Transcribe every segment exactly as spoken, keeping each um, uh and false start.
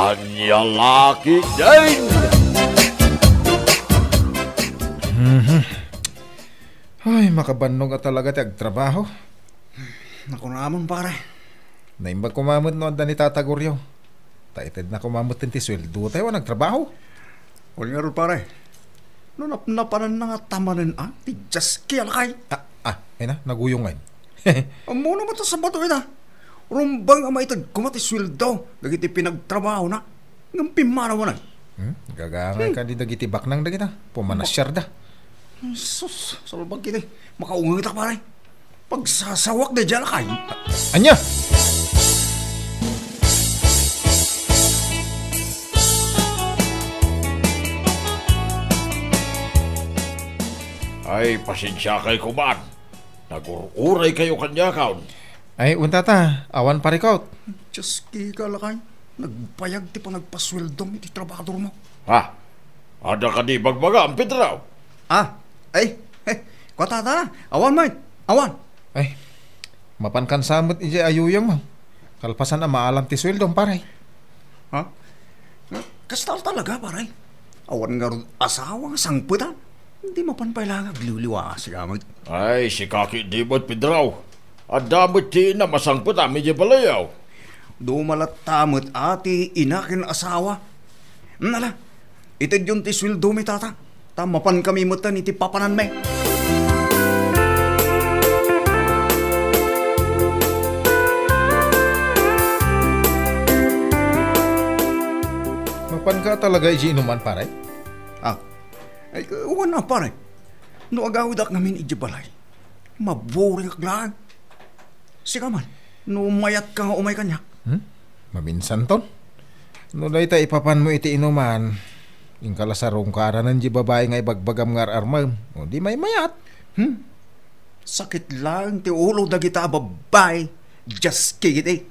Ania la ketdin? Mhm. Ay, makabannog a talaga ti agtrabaho. Nakunaman, pare. Naimbag koma met no adda ni Tata Goryo. Ta itedna koma met ti sueldo tayo a nagtrabaho. Wen ngarud, pare. No napnapananna nga tamanen a, ti Jaski a lakay. Ah, ah, ay na, naguyong ngay. Ammona met a Sabado ita. Rumbeng a maited koma ti sueldo dagiti pinagtrabahona. Ngem pimmanaw unay. Hmm? Gagangay ka di dagiti baknang dagita. Pumanasiarda. Sus, salbag kiti. Makaungang ita, pare. Pagsasawak daydiay a lakay. Ania? Ay, pasensiakay koman. Nagur-uray kayo kaniakon. Ay, wen tata, awan parikot. Jaski ka lakay. Nagbayag ti panagpasueldom iti trabadormo. Ha? Adda kadi bagbagam, Pedro? Ah, ay, eh, kua tata, awan met, awan. Ay, mapankan sa met idiay ayuyongmo. Kalpasan a maalam ti sueldom, pare. Ha? Kasta talaga, pare. Awan ngarud asawa nga sangpetan. Di mapan pay la nga agliwliwa, sika met. Ay, sika ketdi met, Pedro. Adda met ti inam a sangpetam idiay balayo. Dumalatta met a ti ina ken asawa. Nala, itedyon ti sueldomi, tata. Ta mapankami metten iti papananmi. Mapanka talaga iti inuman, pare? Ah, ay, wen a, pare. No agawidak ngamin idiay balay, maburingak laeng. Sika man, no mayatka nga umay kaniak. Hmm? Maminsanton? No dayta ipapanmo iti inuman, inka la sarungkaranen diay babai nga ibagbagam nga ar-armem. O di maymayat. Hmm? Sakit laeng ti ulo dagita a babbai. Jaski ketdi.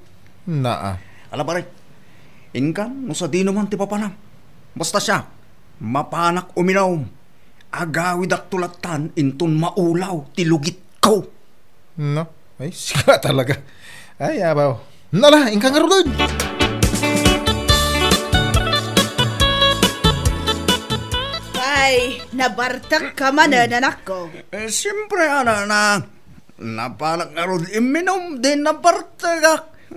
Naa. Ala, pare. Inkan, no sadino man ti papanam. Basta siak, mapanak uminom. Agawidakto lattan inton maulaw ti lugitko. No? Ay, sika talaga. Ay, abaw. Nala, inka ngaruden. Ay, nabartek ka man, eh, anakko. Eh, siyempre, anak, na, napanak ngarud imminom, di nabartekak.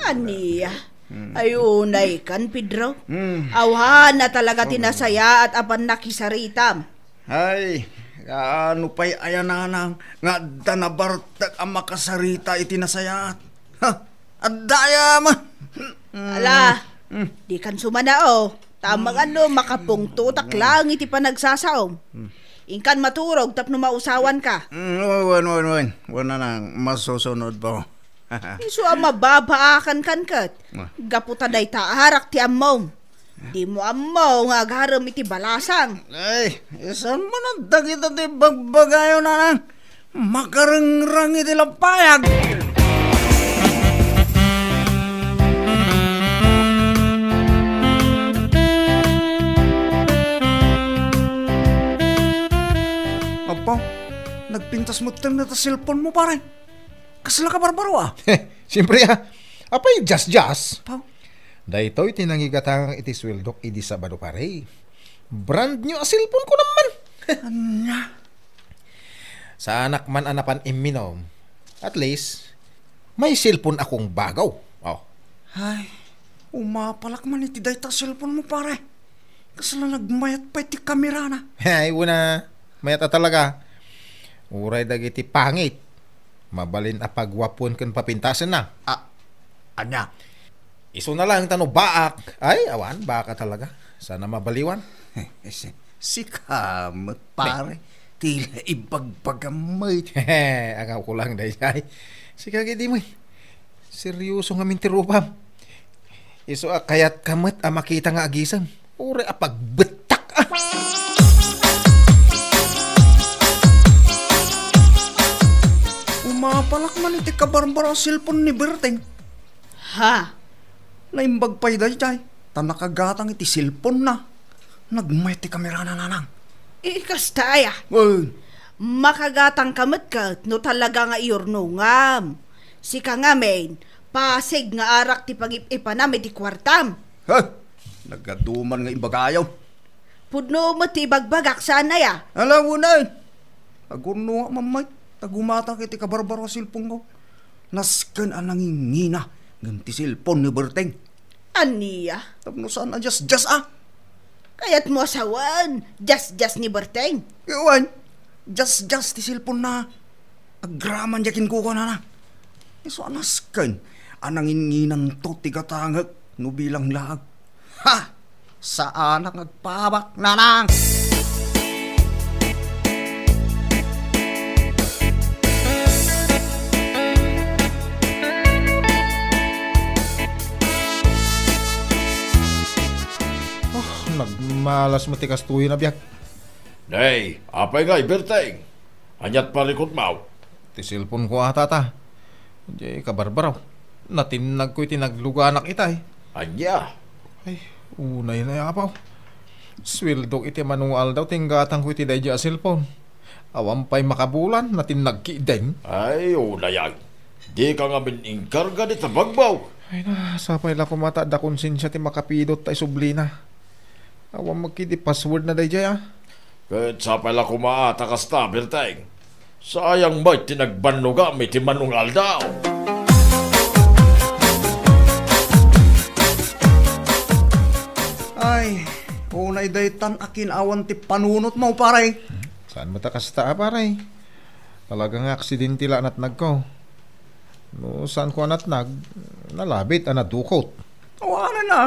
Ania? Hmm. Ay, unay kan, Pedro. Hmm. Awan na talaga ti nasayaat a pannakisaritam. Ay, kaano pay aya nanang nga adda nabartek a makasarita iti nasayaat? Ha? Adda aya man. Hmm. Ala, hmm. Di kan sumanao. Tamang ano, makapungtotak laeng iti panagsasaom. Hmm. Inkan maturog tapno mausawanka. Hmm, wen, wen, wen, wen. Wen, nanang, masusunod po. Isu a mababaakan kan ket. Ah. Gapu ta dayta arak ti ammom. Dimo ammo nga agarem iti balasang. Ay, isan man dagita ti bagbagayo, nanang. Makarengreng iti lapayag. Apo, nagpintas metten dayta cellphone mo, pare. Kasla ka barbaro, ah. Siyempre, ah. Apay, jas-jas. Pao. Daytoy ti nangigatangak iti sueldok idi Sabado, pare. Brand new a cellphone ko naman. Ania? Saanak man a napan imminom. At least, may cellphone akong bagaw. Oh. Ay, umapalak man iti dayta a cellphone mo, pare. Kasla nagmayat pay ti kamerana. Ay, una, mayat a talaga. Uray dagiti pangit. Mabalin a pagwapuan ken papintasenna. Ah, ania? Isu na lang ta no baak. Ay, awan, baak a talaga. Sana mabaliwan. Si-, sika met, pare. Ti la ibagbagam met. Hehe, angaw ko lang, daydiay. Sika, gidi mo, eh. Seryoso ngamin ti rupam. Isu a kayat ka met a makita nga agisem. Uray a pagbettak, ah. Umapalak man iti kabarbaro a cellphone ni Berteng. Ha? Naimbag pay daydiay, ta nakagatang iti cellphone na. Nagmayat ti kamerana, nanang. Eh, kasta aya? Wen. Makagatang ka met ket no talaga nga iyurnongam. Sika ngamin, pasig nga arak ti pangip-ipanam iti kuartam. Ha? Nagaduman nga imbagayo. Pudno met ti ibagbagak, saan aya? Ala, unay. Agurno nga mamay. Tagumatak iti kabarbaro a cellphone ko. Nasken a nangingina ngem ti cellphone ni Berteng. Ania? Tapno saan a jas-jas a? Kayatmo a sawen, jas-jas ni Berteng? Wan, jas-jas ti cellphone na agraman diay kinkukuanana. Isu a nasken a nanginginanto ti gatangek no bilang laeng. Ha! Saanak nga agpaabak, nanang! Oh, nagmalas met ti kastoy a biag. Nay, apay nga iberteng? Aniat parikutmaw? Ti cellphone ko a, Tata. Diay kabarbaraw. Natinnagko iti nagluganak itay. Ania? Ay, unay na, Apo. Suweldok iti mano nga aldaw ti inggatangko iti daydiay a cellphone. Awan pay makabulan, natinnag ketdin. Ay, unay ay. Dika ngamin inkarga dita bagbaw. Ay na, sapay la koma ta adda konsensia ti makapidot ta isublina. Awan met ketdi password na daydiay, a. Ket sapay la koma ta kasta, Berteng. Sayang met ti nagbannogam iti mano nga aldaw. Ay, unay daytan a kinaawan ti panunotmo, pare. Saan met a kasta, a, pare? Talaga nga aksidente la a natnagko. No saanko a natnag, nalabit a nadukot. Awanen a.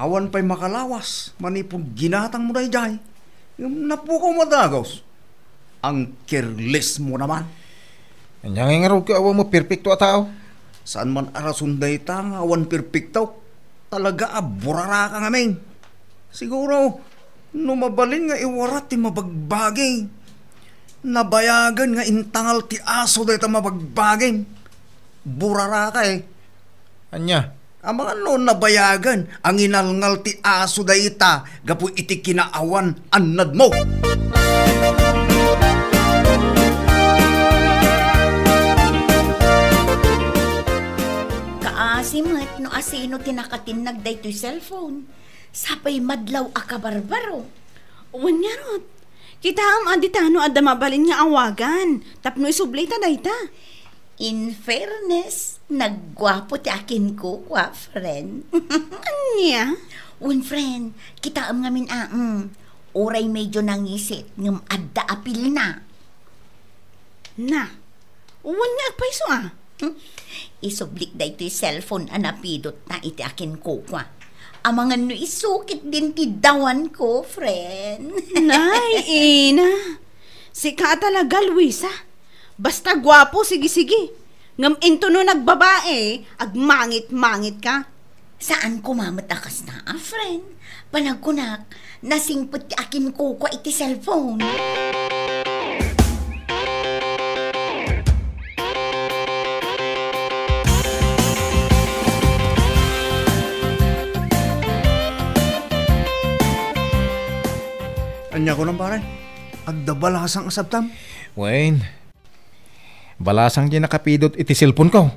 Awan pay makalawas manipud ginatangmo daydiay. Ngem napukaw met dagus. Ang careless mo naman. Ania ngay ngarud ket awan mo perpekto a tao? Saan man a rason dayta nga awan perpekto? Talaga a buraraka ngamin. Siguro, no mabalin nga iwarat ti mabagbagi, nabayagen nga intangal ti aso dayta mabagbagim. Buraraka, e. Ania? Amangan no nabayagen a nginalngal ti aso dayta gapu iti kinaawan a natnagmo. Kaasi met no asino ti nakatinnag daytoy cellphone. Sapay madlaw a kabarbaro. Wen ngarud, kitaem a ditano adda mabalin nga awagan tapno isublita dayta. In fairness, nagguapo ti akinkukua, friend. Ania? Wen, friend, kitaem ngamin a, mm, uray medyo nangisit ngem adda apilna. Na, wen nga agpayso a. Hmm? Isublik daytoy cellphone a napidotna iti akinkukua. Amangan no isu ketdin ti dawanko, friend. Nay, ina. Sika a talaga, Luisa. Basta guapo, sige-sige. Ngem intono nagbabae, agmangit-mangit ka. Saan koma met a kasta a, friend. Panagkunak, nasingpet ti akinkukua iti cellphone. Ania kunam, pare? Adda balasang a sabtam? Wen, balasang diay nakapidot iti cellphone ko.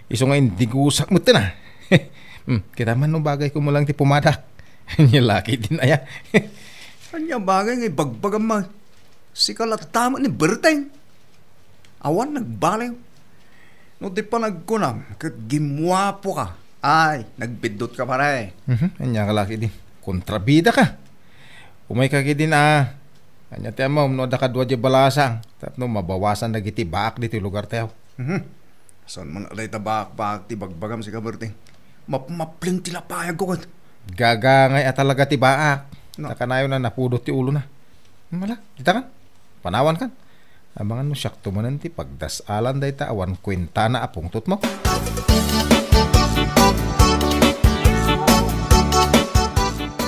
Isu nga indigusak met na. Hmm, kita man no bagay ko mo lang ti pumada. Ania la ketdin aya? Ania bagay nga ibagbagam man? Sika latta met ni Berteng. Awan nagbaliw. No ti panagkunam ket gimmuapo ka. Ay, nagbiddut ka, pare. Mhm, ania ka la ketdi? Kontrabida ka. Umay ka ketdin a. Ania ti ammom no adda kadua diay balasang tapno mabawasan dagiti baak ditoy lugartayo? Mhm. Saan man a dayta baak-baak ti bagbagam, sika Berteng? Mapmapleng ti lapayagko ket. Gagangay a talaga ti baak. No. Ta kanayon a napudot ti ulona. Mala, dita kan? Panawan kan? Amangan no siakto manen ti pagdas-alan dayta awan kuentana a pungtotmo.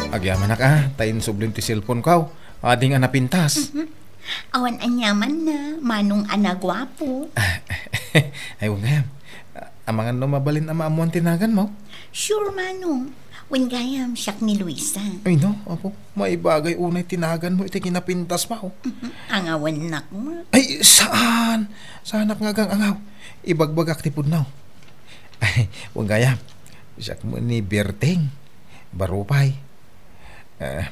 Agyamanak a, ta insublim ti cellphone ko. Adi nga napintas. Mhm. Awan aniamanna, manong a naguapo. Ay, wen gayam. Amangan no mabalin a maammoan ti naganmo? Sure, manong. Wen gayam, siak ni Luisa. Ay, no, apo. Maibagay unay ti naganmo iti kinapintas mo. Mhm. Angawannak mo. Ay, saan? Saanak nga agang-angaw? Ibagbagak ti pudno. Ay, wen gayam. Siak mo ni Berteng. Baro pay. Eh,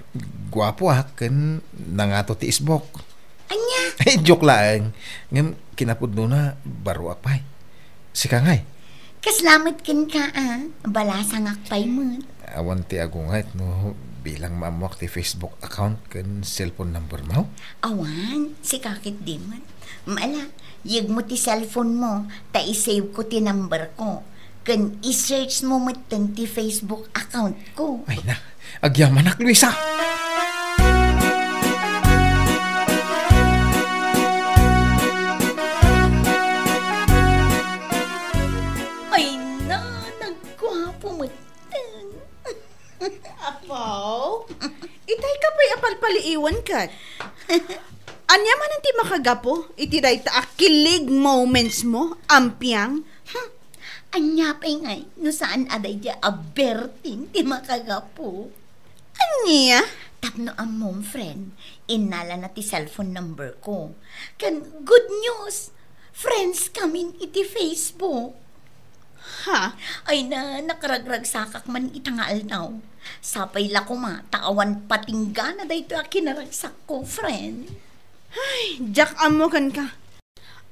guapoak ken nangato ti isbok. Ania? Ay, joke laeng. Ngem kinapudnona, baroak pay. Sika ngay? Kasla met kenka, a. Balasangak pay met. Awan ti agunget no bilang maammoak ti Facebook account ken cellphone number mo? Awan, sika ketdi met. Ala, yegmo ti cellphone mo, ta i-save ko ti number ko. Ken i-search mo metten ti Facebook account ko. Ay na, agyamanak, Luisa! Ay na, nagguapo metten. Apo, itay ka pay a palpaliiwan ket. Ania manen ti makagapu iti dayta a kilig moments mo, Ampiang? Hmm. Ania pay ngay no saan a daydiay a berting ti makagapu? Ania? Tapno ammom, friend, innalana ti cellphone number ko. Ken good news, friends kamin iti Facebook. Ha? Ay na, nakaragragsakak man ita nga aldaw. Sapay la koma ta awan patinggana daytoy a kinaragsakko, friend. Ay, diak ammo kenka.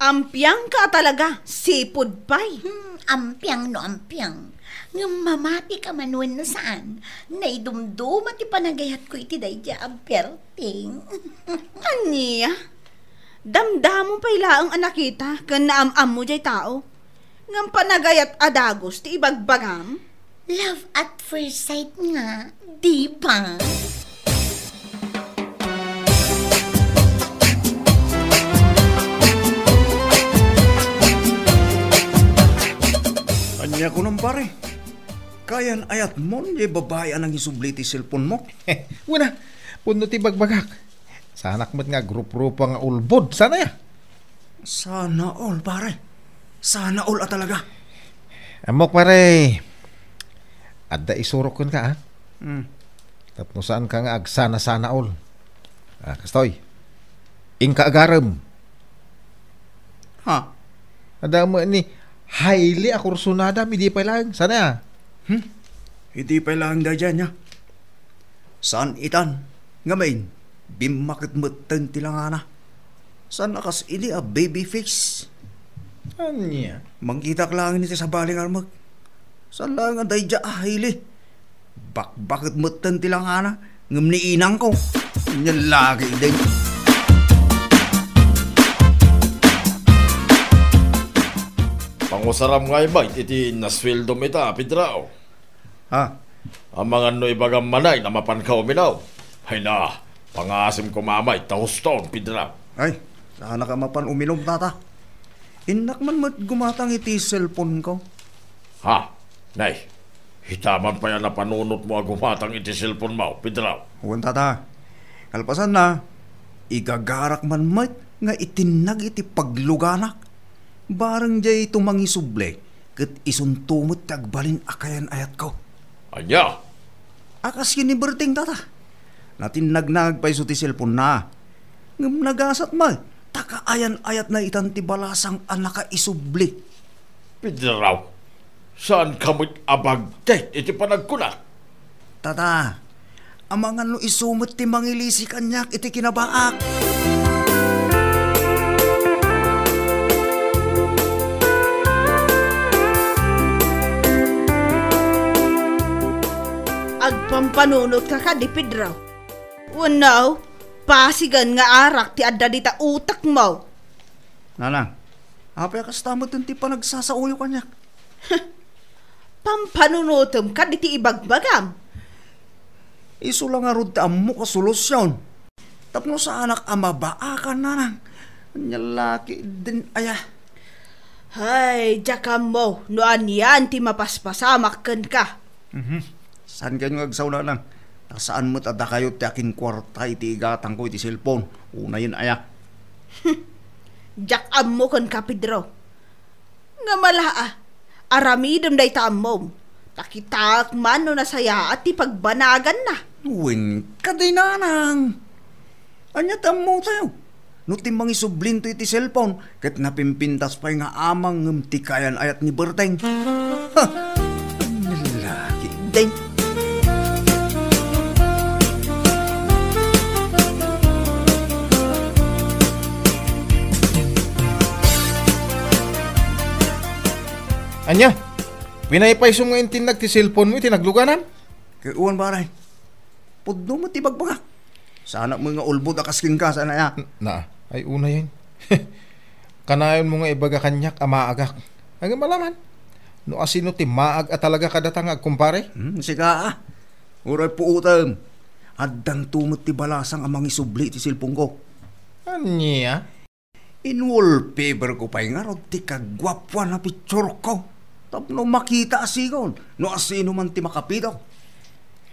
Ampiang ka talaga, sipud pay. Hmm, ampiang no ampiang. Ngem mamati ka man wenno saan, naidumduma ti panagayatko iti daydiay a berting. Ania? Damdamo pay laeng a nakita ken naam-ammo diay tao. Ngem panagayat a dagus ti ibagbagam? Love at first sight nga, di ba? Ania kunam, pare? Kayan-ayatmon diay babai a nangisubli ti cellphone mo? Wen a, pudno ti bagbagak. Saanak met nga agruprupa nga ulbod. Sana ya? Sana all, pare. Sana all a talaga. Ammok, pare. Adda isurok kenka, a? Hmm. Tapno saanka nga agsana-sana all. A, kastoy. Inka agarem. Ha? Adda met ni Hailey a kursunadam, idi pay laeng. Sana ya? Hmm? Idi pay laeng daydiay, ania? Saan itan? Ngamin, bimmaketmetten ti langana. Saan a kas idi a baby face? Ania? Mangkitak laeng iti sabali nga armek. Saan laeng a daydiay a Hailey. Bakbaketmetten ti langana, ngem ni inangko. Ania lagi idi. Pangusaram ngay met iti nasueldom ita, Pedro. Ha? Amangan no ibagam manen a mapanka uminom. Ay na, pangaasim koma met ta huston, Pedro. Ay, saanak a mapan uminom, tata. Innak man met gumatang iti cellphone ko. Ha? Nay, ita man pay a napanunotmo a gumatang iti cellphone mo, Pedro? Wen, tata. Kalpasanna, igagarak man met nga itinnag iti pagluganak. Bareng diay tumangisubli, ket isunto met ti agbalin a kayan-ayatko. Ania? A, kas ken ni Berting, tata. Natinnagna pay isu ti cellphone-na. Ngem nagasat met, ta kaayan-ayatna itan ti balasang a nakaisubli. Pedro, saanka met a bagtit iti panagkunak? Tata, amangan no isu met ti mangilisi kaniak iti kinabaak. Agpampanunotka kadi, Pedro? Wenno, pasigen nga arak ti adda dita utekmo? Nanang, apay a kasta met ti panagsasaoyo kaniak? Pampanunotem kadi ti ibagbagam. Isu la ngarud ti ammok a solusion. Tapno saanak a mabaakan, nanang. Ania la ketdin aya? Hay, diak ammo no anian ti mapaspasamak kenka. Mhm. Saan kayo nga agsaw, nanang? Ta saan met a dakayo ti akinkuarta iti igatangko iti cellphone. Unayen aya? Diak ammo kenka, Pedro. Ngem ala a, aramidem dayta ammom, ta kitaek man no nasayaat ti pagbanaganna. Wen, kadi, nanang. Ania ti ammotayo? No ti mangisublinto iti cellphone, ket napimpintas pay nga amang ngem ti kayan-ayat ni Berteng. Ha! Lalaki, deng! Nia, pinaypaysom nga intinnag ti cellphone mo iti nagluganam? Ket wen, pare. Pudno met ti bagbagak. Saanak met nga ulbod a kas kenka, saan aya? N-, na, ay unayen. Kanayon mo nga ibaga kaniak a maagak. Ngem alammo, no asino ti maag a talaga kadata nga agkumpare? Hmm, sika, ah. Uray puotem. Addanto met ti balasang a mangisubli iti cellphone ko. Ania? In-wallpaper ko pay ngarud ti kaguapuan a picture ko. Tapno makita a sigon no asino man ti makapidaw.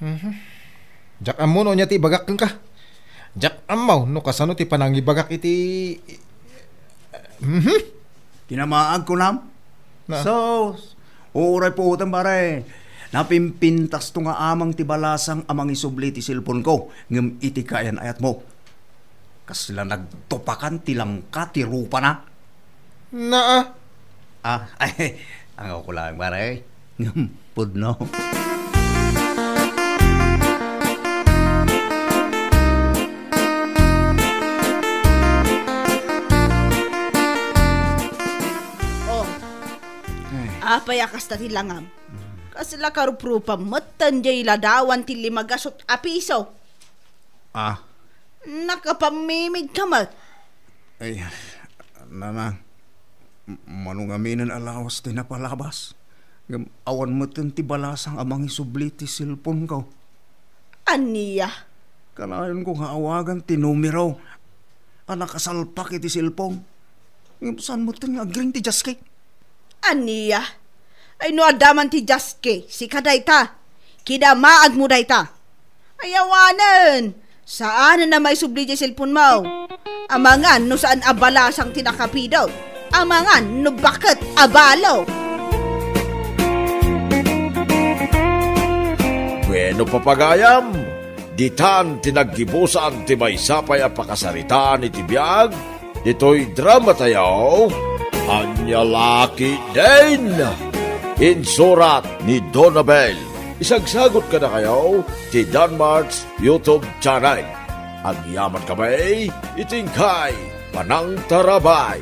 Mhm. Diak ammo no ania ti ibagak kenka. Diak ammo no kasano ti panangibagak iti, mhm. Kinamaag ko nam? Na. So, uray puotem, pare. Napimpintasto nga amang ti balasang a mangisubli ti cellphone ko, ngem iti kaayan-ayatmo. Kasla nagtupakan ti langka ti rupana. Naa. Ah, ay, angaw ko lang, pare. Pudno. Oh. Ay. Apay a kasta ti langam? Kasla karuprupam metten diay ladawan ti lima gasut a piso. Ah. Nakapammimig ka met. Ay, nanang, m-, mano ngaminen a lawas ti napalabas. Ngem awan metten ti balasang a mangisubli ti cellphone ko. Ania? Kanayon ko nga awagan ti numero a nakasalpak iti cellphone. Ngem saan metten nga agring ti jaski? Ania? Ay no adda man ti jaski, sika dayta. Kinamaagmo dayta. Ay awanen. Saanen a maisubli diay cellphone mo. Amangan no saan a balasang ti nakapidaw. Amangan no baket a balo. Bueno, papagayam, ditan ti naggibusan ti maysa pay a pakasaritaan iti biag. Ditoy drama tayo, Ania La Ketdin. Insurat ni Donabel. Isagsagot kadakayo ti Danmart's YouTube channel. Agyaman kami iti inkay panangtarabay.